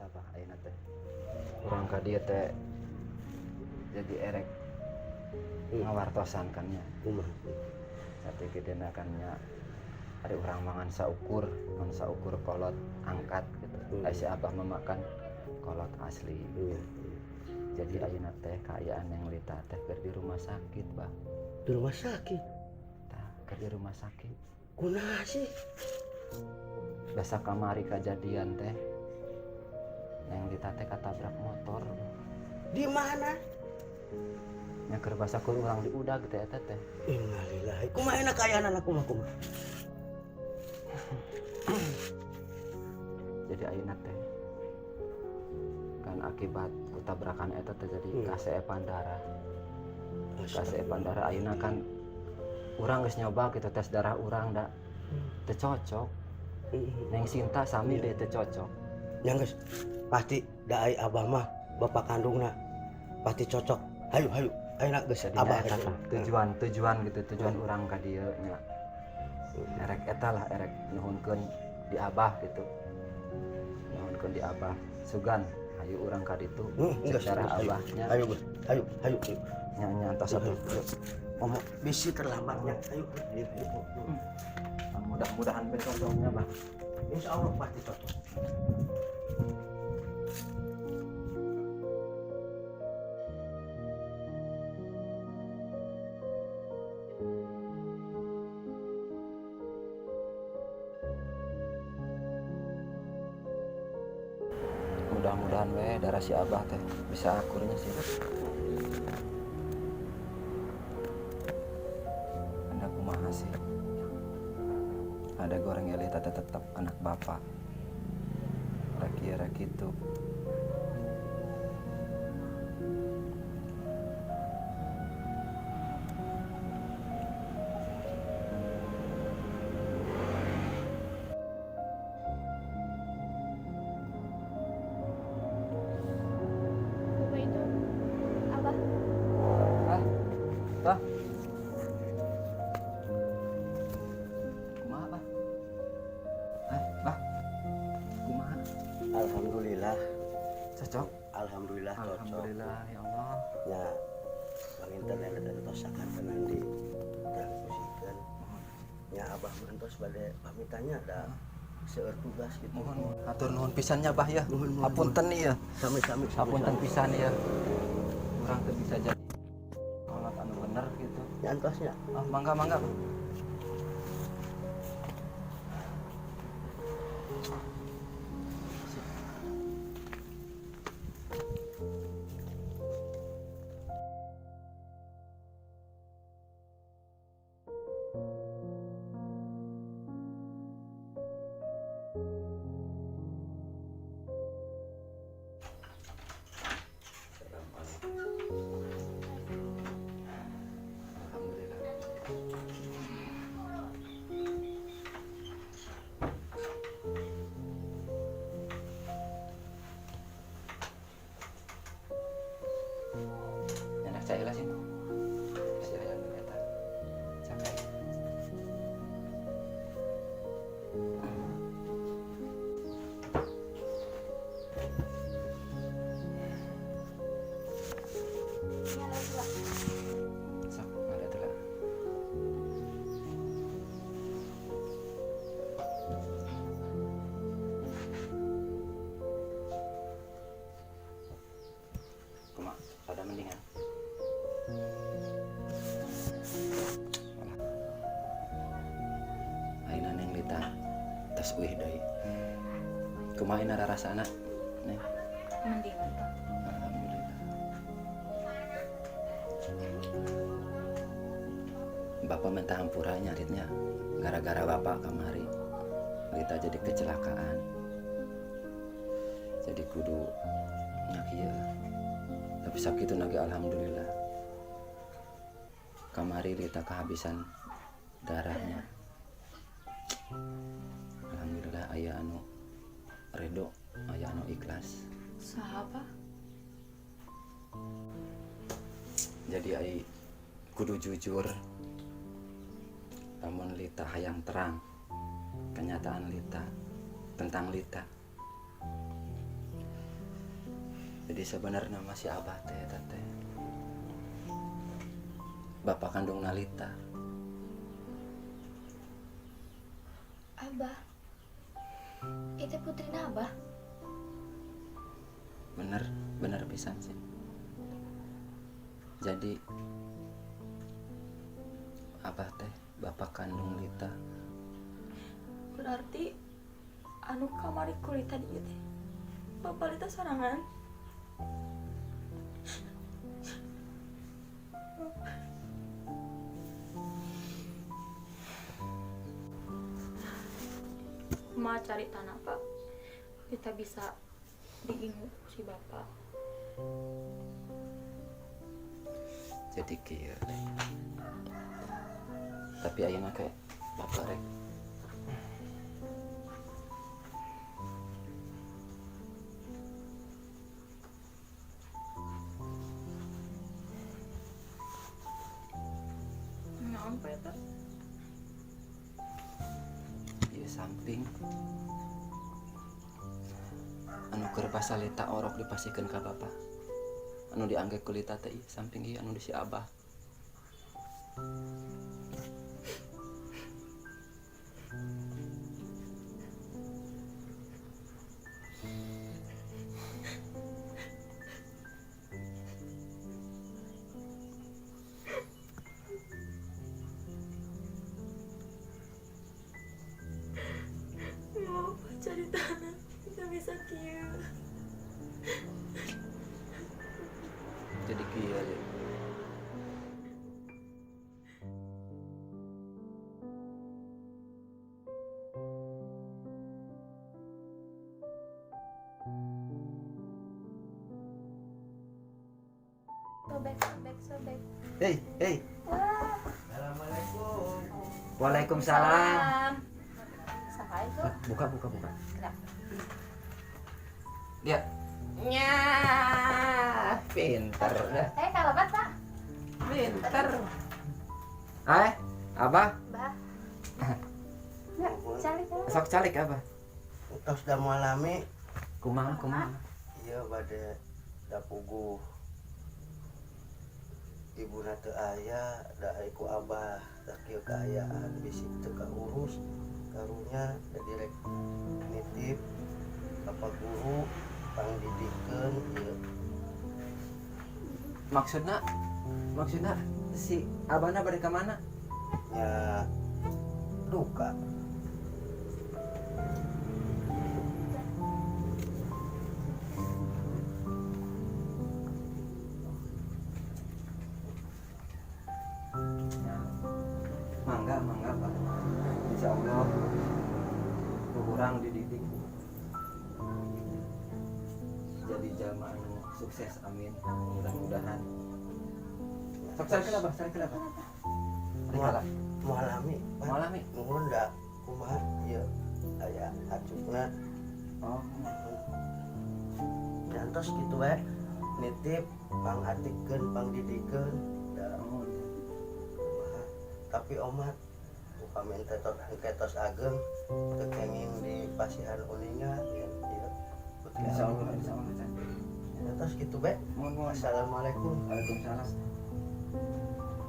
Eta, Bah, ayeuna teh. Urang ka dieu teh jadi erek ngawartosan kan nya. Kumaha? Sate gedena kan nya, ada urang mangan saukur, ngan saukur kolot angkat gitu. Ai si Abah memakan kolot asli. Iya. Jadi ayeuna teh kaayaan Neng Lita teh keur di rumah sakit, Bah. Di rumah sakit? Tah, keur di rumah sakit. Kunaha sih? Biasa kamari kejadian teh Neng Lita teh katabrak motor. Di mana? Nya keur basa kur urang di udag teh eta teh. Innalillahi. Kumaha enak kaayaan anak, kumaha kumaha? Jadi ayeuna teh kan akibat kutabrakan eta teh jadi kaseepan darah. Kaseepan darah, ayeuna kan urang geus nyoba gitu tes darah urang da teu cocok. Neng Sinta sami deh teu cocok. Ya geus, pasti da ai abah mah bapak kandungna pasti cocok. Hayu hayu. Ayeuna geus Jadi abah eta geus. tah, tujuan tujuan gitu, tujuan urang ka dieu nya. Erek eta lah, erek nyuhunkeun di abah gitu. Nyuhunkeun di abah. Sugan hayu urang ka ditu cek Geus, darah geus, hayu. abahnya. Hayu geus. Hayu hayu. Hayu. Nya nya entos atuh. Ngomong bisi terlambatnya. Ayo, ayo, ayo. Mudah-mudahan be cocoknya, Bah. Insya Allah pasti cocok. Mudah-mudahan we darah si abah teh bisa akurnya sih. Ada kumaha sih? Ada goreng Elita teh tetap anak bapak. Rek ieu rek kitu. Bapak itu Abah. Ah, Bah. Kumaha, Bah? Eh, Bah. Kumaha? Alhamdulillah, Cocok? Alhamdulillah cocok. Alhamdulillah ya Allah. Ya, bang internet dan tos sakantenan di transfusikeun. Ya abah mah entos bade pamitannya ada seueur tugas gitu. Mohon hatur nuhun pisannya, Bah, ya. Nuhun, nuhun. Hapunten ya. Sami-sami. Hapunten pisan ya. Urang teu bisa jadi kolot anu bener gitu. Ya entosnya. Ah, mangga mangga. Alhamdulillah. Enak cai lah sih. Si ayam eta. Cakai. Ya lah. Sok, ada tuh lah. Kumaha, rada mendingan. Alah. Ayeuna Neng Lita tos uih deui. Kumaha ayeuna rarasana, Neng? Mendingan, Pak. Alhamdulillah. Bapak minta hampura nyaritnya gara-gara bapak kamari Lita jadi kecelakaan. Jadi kudu nyakieu lah. Tapi sakitu lagi alhamdulillah. Kamari Lita kehabisan darahnya. Alhamdulillah aya anu redo, aya anu ikhlas. Saha? Jadi ai kudu jujur. Lamun Lita hayang terang kenyataan Lita tentang Lita. Jadi sebenarnya masih abah teh eta teh bapak kandung Nalita. Abah. Itu putrina Abah. Bener, bener pisan sih. Jadi abah teh bapak kandung Lita. Berarti anu kamari ku Lita di ieu teh bapak Lita sorangan. Kumaha caritana, Pak? Kita bisa diingu si bapak. Jadi kieu. Tapi ayeuna kayak bapak rek Naon, Pak, eta? Ieu samping anu keur pasalita orok dipasihkeun ka bapak, anu diangge ku Lita teh ieu samping ieu anu di si abah. Mau caritana kita bisa kieu. Jadi kieu deh. Sobek, sobek, sobek. Hei, hei. Wah. Assalamualaikum. Waalaikumsalam. Saha itu? Ah, buka, buka, buka. Kenapa? Dia. Nya, pinter dah. Eh, kalau Pak. Pinter. Eh, Abah, Bah. Ya, calik ya. Sok calik Abah. Tos da moal lami. Kumaha, kumaha? Ieu bade da puguh. Ibuna teu aya, da ai ku abah sakieu kaayaan bisi teu kaurus. Karunya da direk nitip ka Pak Guru pangdidikeun ieu. Maksudna si abahna bade ka mana? Nya duka. Ya. Mangga, mangga, Pak. Insya Allah kurang dididik jadi jalma anu sukses, amin, mudah-mudahan. Sok cari kenapa, cari kenapa? Moal moal lami, Pak. Moal lami. Nuhun da kumaha ieu aya acukna. Oh. Nyantos kitu we nitip pangatikeun pangdidikeun da Oh. kumaha. Tapi omat upami ente tos engke tos ageng teu kenging di pasihan uninga ieu ieu putri. Insya Allah, insya Allah. Chan. Nyantos kitu we. Mohon, mohon. Assalamualaikum. Waalaikumsalam.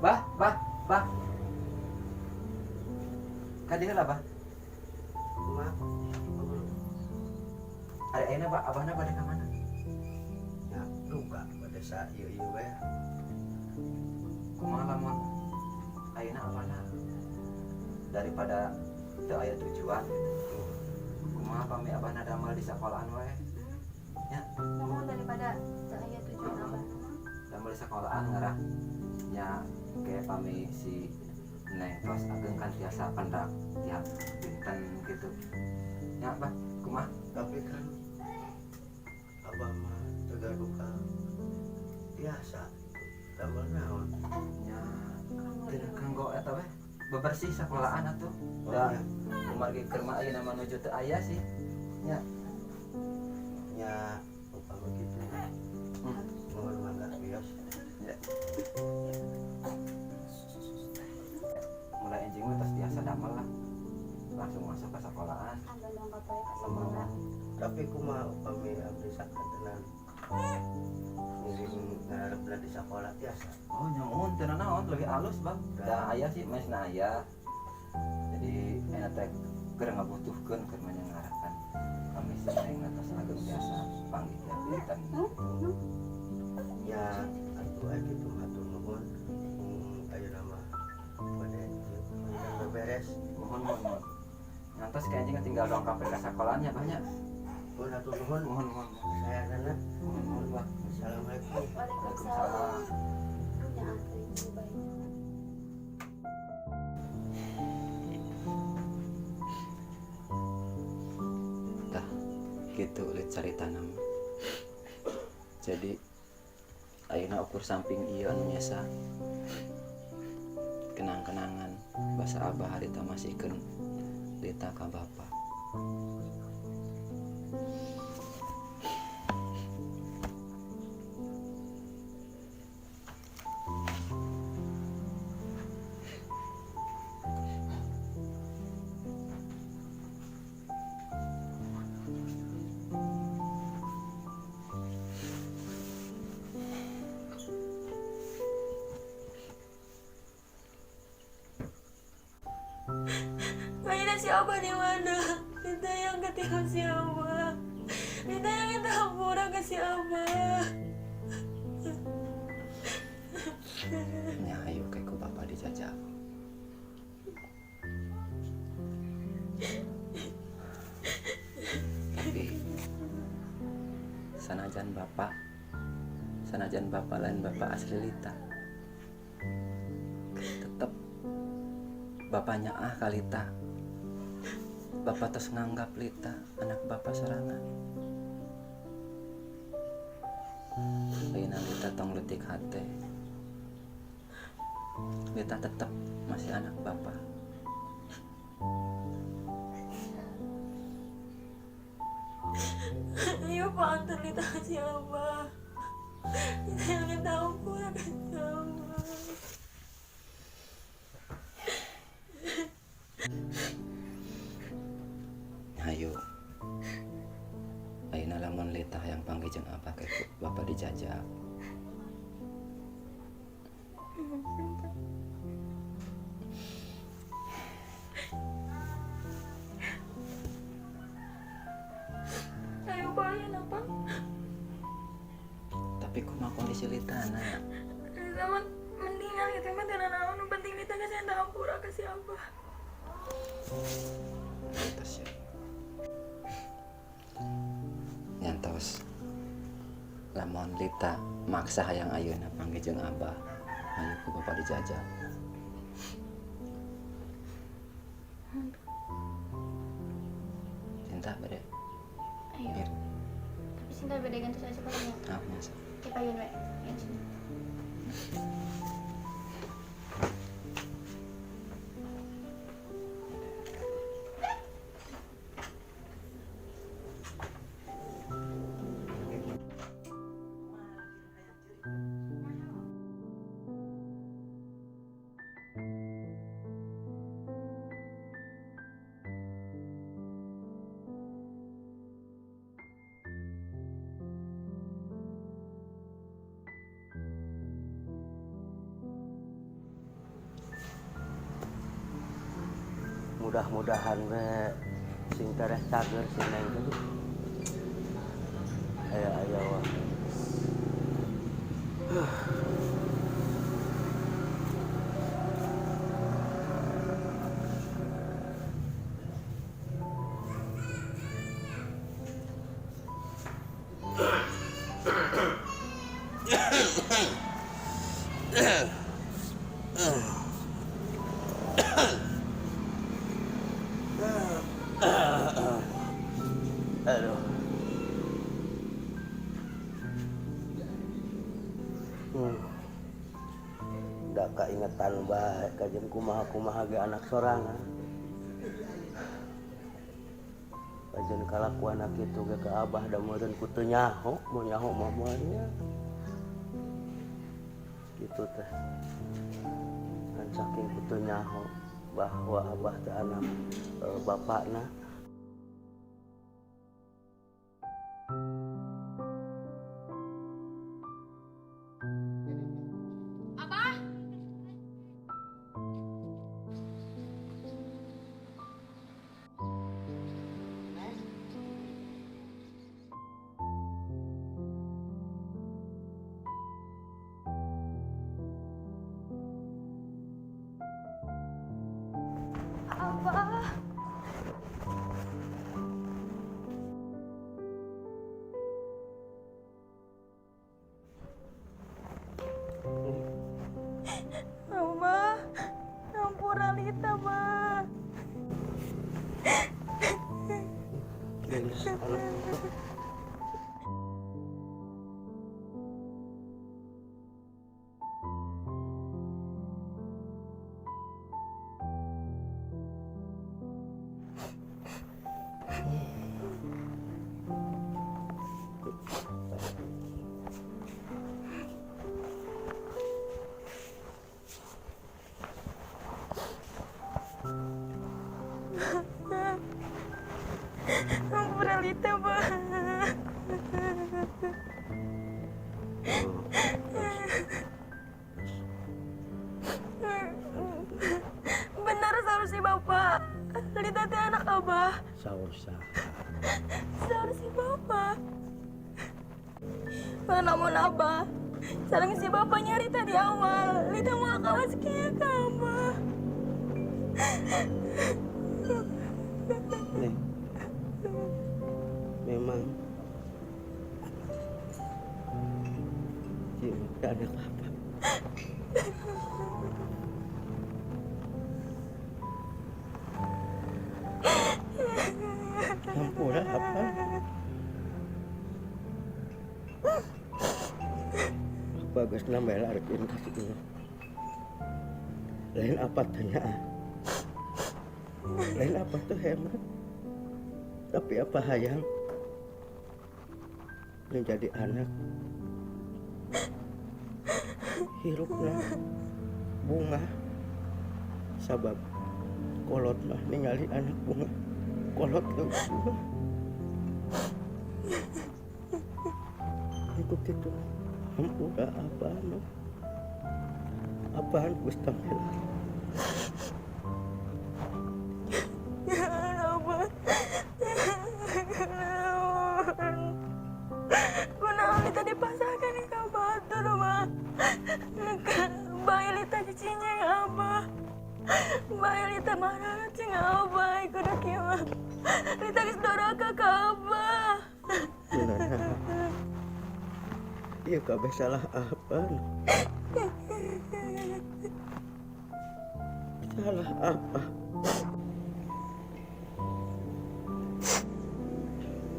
Bah, bah, bah. Kadieu lah, bah. Kumaha? Ada ayeuna, Pak, abahna bade ka mana? Ya duka pada saat ieu ieu we. Kumaha lamun ayeuna abahna daripada teu aya tujuan gitu. Kumaha pami abahna damel di sekolahan wae? Ya. Mohon daripada teu aya tujuan abah. Damel di sekolahan ngarah nya kayak pami si Neng tos ageng kan tiasa pendak tiap dinten gitu. Ya, Bah, kumaha? Tapi kan abah mah teu gaduh biasa damel naon? Nya teu kanggo eta we bebersih sekolahan atuh. Oh, Da nya. Kumargi keur mah ayeuna mah nuju teu aya sih. Nya. Nya upami kitu. Nuhun, mangga bios. Ya. Mulai enjing mah tos biasa damel lah. Langsung masuk ke sekolahan. Anu dong bapak ka sekolah. Tapi kumaha upami abdi sakantenan Ngiring ngarepna di sekolah tiasa. Oh, nyuhun teu naon, leuwih alus, Bang. Da aya sih mesna aya. Jadi aya teh keur ngabutuhkeun keur manyangarakan. Kami si neng atos ageng biasa panggih tiap dinten. Ya, atuh aya kitu hatur nuhun. Ayeuna mah bade ieu beres. Mohon mohon mohon. Ngantos ka anjing tinggal dongkap ka sakolanya banyak. Nuhun hatur nuhun. Mohon mohon. Saya nana. Mohon mohon, Bang. Assalamualaikum. Waalaikumsalam. Ya, atuh ibu baik. Tah, gitu lihat carita nama. Jadi ayeuna ukur samping ieu anu nyesa kenang-kenangan basa abah harita masihkeun Lita ka bapa. Akhirnya si Abah di mana? Minta yang ketemu si Abah. Minta yang minta hampura ke si Abah. Nya hayu ke ku bapa dijajah. Tapi sanajan bapak lain bapak asli Lita, tetep bapaknya ah ka Lita. Bapak terus nganggap Lita anak bapak sorangan. Ayeuna Lita tong leutik hate. Lita tetep masih anak bapak. Ayo Pak, antar Lita ke si Abah. Lita yang minta ampun ke si Abah. Ayo. Ayeuna lamun Lita hayang panggih jeung Abah ke bapak dijajah. Ayo Pak, ayo apa? Tapi kumaha kondisi Lita na? Lita mah mendingan gitu mah teu nanaon, nu penting Lita geus minta hampura ka si Abah. Nyantos ya. Nyantos. Lamun Lita maksa hayang ayeuna panggih jeung Abah, ayo ku bapak dijajah. Cinta bade. Ayo. Biar. Tapi cinta bade ganti saya sekolahnya. Ah, biasa. Ya payun we. Ya sini. Mudah-mudahan we sing tereh cager si neng teh. Aya aya wae. Aduh. Da kaingetan bae kajeun kumaha-kumaha ge anak sorangan. Kajeun kalakuan kitu ge ka abah da meureun ku teu nyaho, mun nyaho mah moal nya. Kitu teh. Kan saking ku teu nyaho bahwa abah teh anak bapakna. Saha? Saur si bapak. Mana mun abah sareng si bapak nyarita di awal. Lita moal kawas kieu ka abah. Nih. Memang cinta ada apa? Hampura apa? Bagus nambah arkin kasih ini. Lain apa tanya? Lain apa tuh hemat? Tapi apa hayang menjadi anak hirupna bunga, sabab kolot mah ningali anak bunga kolot leuwih bunga. Iku kitu hampura apaan no? Apaan geus tampil? Jangan abah. Kunaon Lita dipasahkan ka batur mah. Bae Lita cicinya abah. Bae Lita marah cing abah kudu kieu mah. Lita geus doraka ka abah. Kunaon? Ieu kabeh salah apa? Salah apa?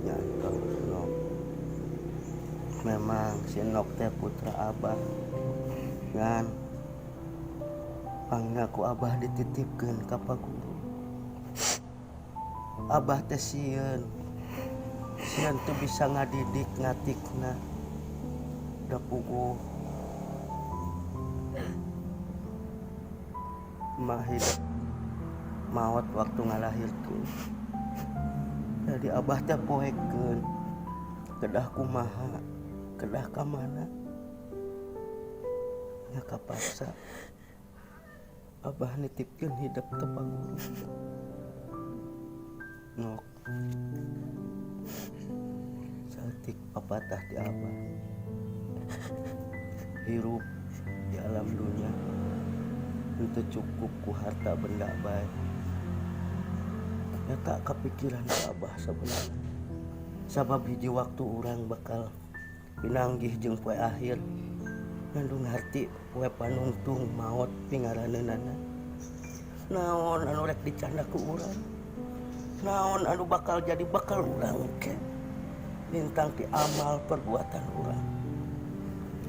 Ya, kalau Nok. Memang si Nok teh putra abah. Ngan pangna ku abah dititipkeun ka Pak Guru. Abah teh sieun. Sieun teu bisa ngadidik ngatikna. Da puguh. Mah hidup maot waktu ngalahirkeun. Jadi abah teh poekeun. Kedah kumaha, kedah ka mana. Nya kapaksa abah nitipkeun hidup ka Pak Guru. Nok. Saeutik papatah ti abah. Hirup di alam dunia itu cukup ku harta benda bae. Ya tak kepikiran ke abah sebenarnya. Sabab hiji waktu urang bakal pinanggih jeung poe akhir. Ngandung harti poe panungtung maot pingaraneunana. Naon anu rek dicanda ku urang? Naon anu bakal jadi bakal urang ke? Lintang ti amal perbuatan urang.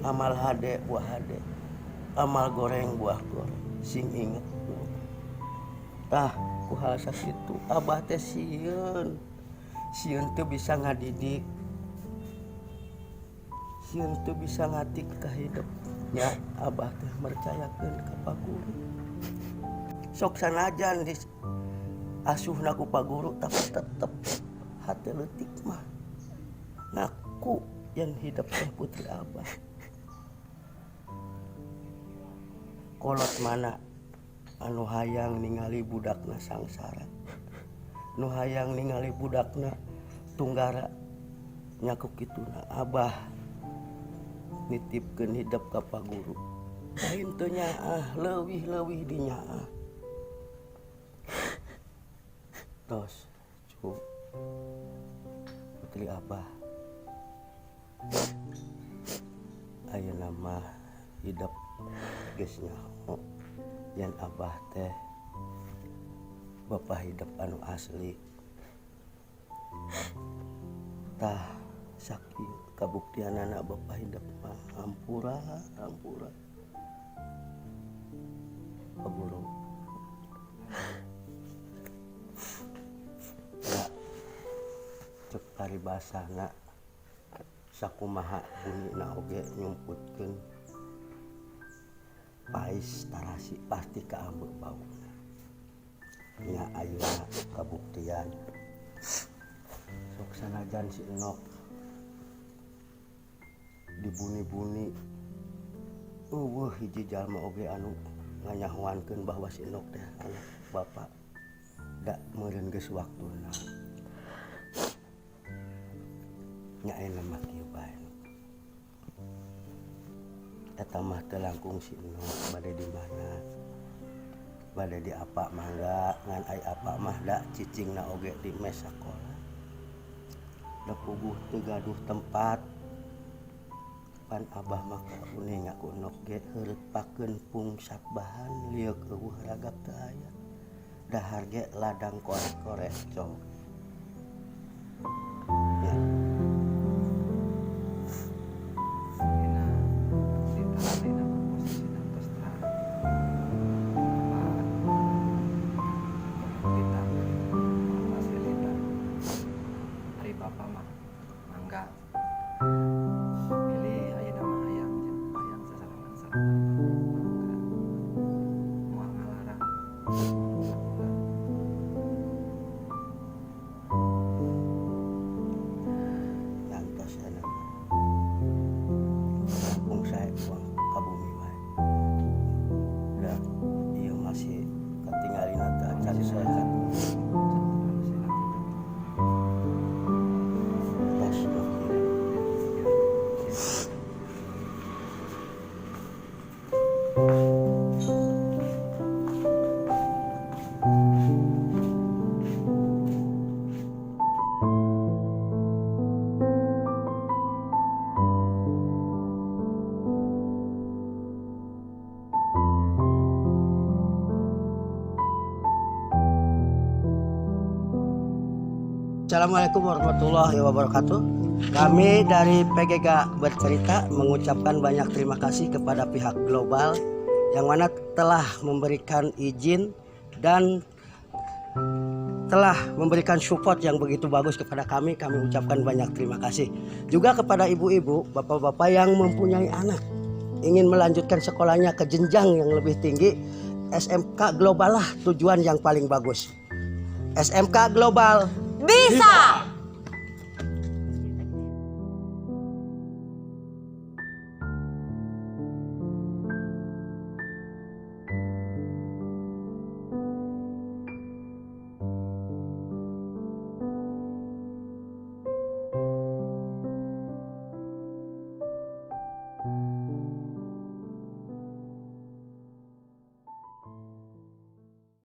Amal hade buah hade, amal goreng buah goreng. Sing inget. Tah ku hal sakitu abah teh sieun. Sieun teu bisa ngadidik. Sieun teu bisa ngatik ka hidup. Nya abah teh mercayakeun ka Pak Guru. Sok sanajan di asuhna ku Pak Guru tapi tetep hate leutik mah ngaku yang hidup teh putri abah. Kolot mana anu hayang ningali budakna sangsara, nu hayang ningali budakna tunggara, nyaku kituna abah nitipkeun hidup ka Pak Guru. Lain teu nyaah, leuwih-leuwih di nyaah. Tos, cu, putri abah, ayeuna mah hidup geus nyaho yen abah teh bapa hidup anu asli. Tah sakieu kabuktianana bapa hidup mah hampura, hampura. Pak Guru. Ya, cek paribasana sakumaha bunina oge nyumputkeun pais tarasi pasti kaambeu bauna. Nya ayeuna kabuktian. Sok sanajan si Enok dibuni-buni eueuh hiji jalma oge anu nganyahoankeun bahwa si Enok teh anak bapak. Da meureun geus waktuna. Nya, ayeuna mah kieu bae. Eta mah teu langkung si Nok bade di mana. Bade di apa mangga, ngan ai apa mah da cicingna oge di mes sakola. Da puguh teu gaduh tempat. Pan abah mah kauninga ku Nok ge heureutpakeun pungsak bahan lieuk euweuh ragap teu aya. Dahar ge ladang korek-korek cok. Ya. Dina Lita, ayeuna mah posisina tos terang. Bapak Lita, Bapak si Lita. Ari bapak mah mangga. Pilih ayeuna mah hayang jeung hayang sasarengan-sarengan mangga. Moal ngalarang. Mangga. Ngantos ayeuna mah. Langkung sae buang ka bumi wae. Da ieu masih katingalina teh acan sehat. Can terlalu sehat itu. Tos Nok ieu. Siap. Assalamualaikum warahmatullahi wabarakatuh. Kami dari PGK Bercerita mengucapkan banyak terima kasih kepada pihak Global yang mana telah memberikan izin dan telah memberikan support yang begitu bagus kepada kami. Kami ucapkan banyak terima kasih. Juga kepada ibu-ibu, bapak-bapak yang mempunyai anak ingin melanjutkan sekolahnya ke jenjang yang lebih tinggi, SMK Global lah tujuan yang paling bagus. SMK Global Bisa!